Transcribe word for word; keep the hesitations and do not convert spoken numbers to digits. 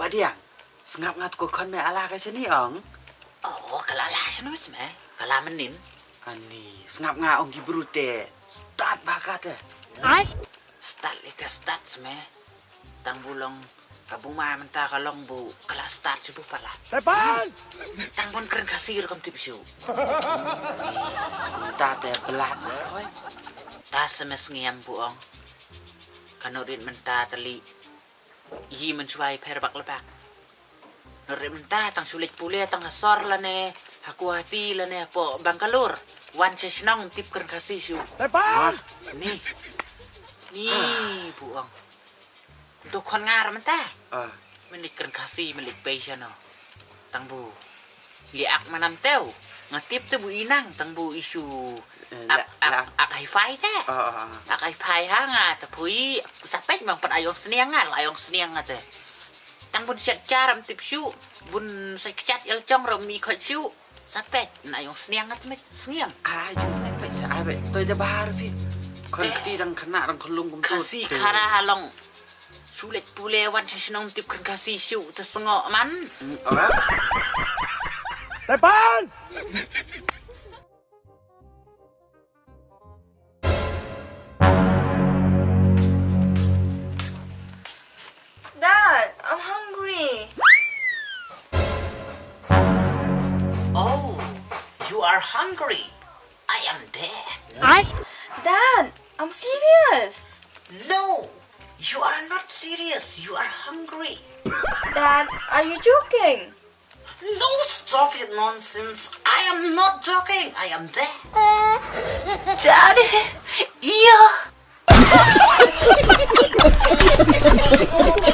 Badiang, sngap nga tu ko khon me ala ka shani ong. Oh, ka la la shano me? Ka la mynnin. Ani, sngap nga ong ki bru te stad ba ka te. Ai? Stad li te stad me. Tang bu long ka bu ma mynta ka long bu ka la stad shu bu pala. Tepan! Tang bun kren Khasi rukom tip shu. Kumta te belat na, oi. Ta se me sngiam bu ong. Ka nodit mynta te li. Yi men shuai pher bak lebak. Nodit mynta tang shu leit pule tang ha sor lane ha Guwahati lane ha po Bangalore. Wan sha shnong tip kren Khasi shu. Tepan! Ni. Ni bu ong. Ntu khon ngar mynta. Ah. Men leit kren Khasi, men leit pei shano. Tang bu. Li ak manam teu. Nga tip te bu inang, tang bu isu. Eh, ak, la, ak, la. Ak hi-fi te. Ah, ah, ah. Ak hi-fi ha nga, te pui. Sa peit mang pat ayong sniang nga, la ayong sniang nga te. Tang bun shet charam tip shu. Bun sa kchat el chong ro mi khot shu. Sa peit, na ayong sniang nga te met sniang. Ah, jong sniang peit sa, ah, be. Toi da bahar pi. Kon kti dang kena dang kelung kum tu. Khasi khara halong. Shu leit pule wan sha shnong tip kren Khasi shu te sngo man. Hmm, ora. Tepan! Dad, I'm hungry. Oh, you are hungry. I am there. Dad, I'm serious. No, you are not serious. You are hungry. Dad, are you joking? No, stop it nonsense. I am not joking. I am there. Daddy, yeah.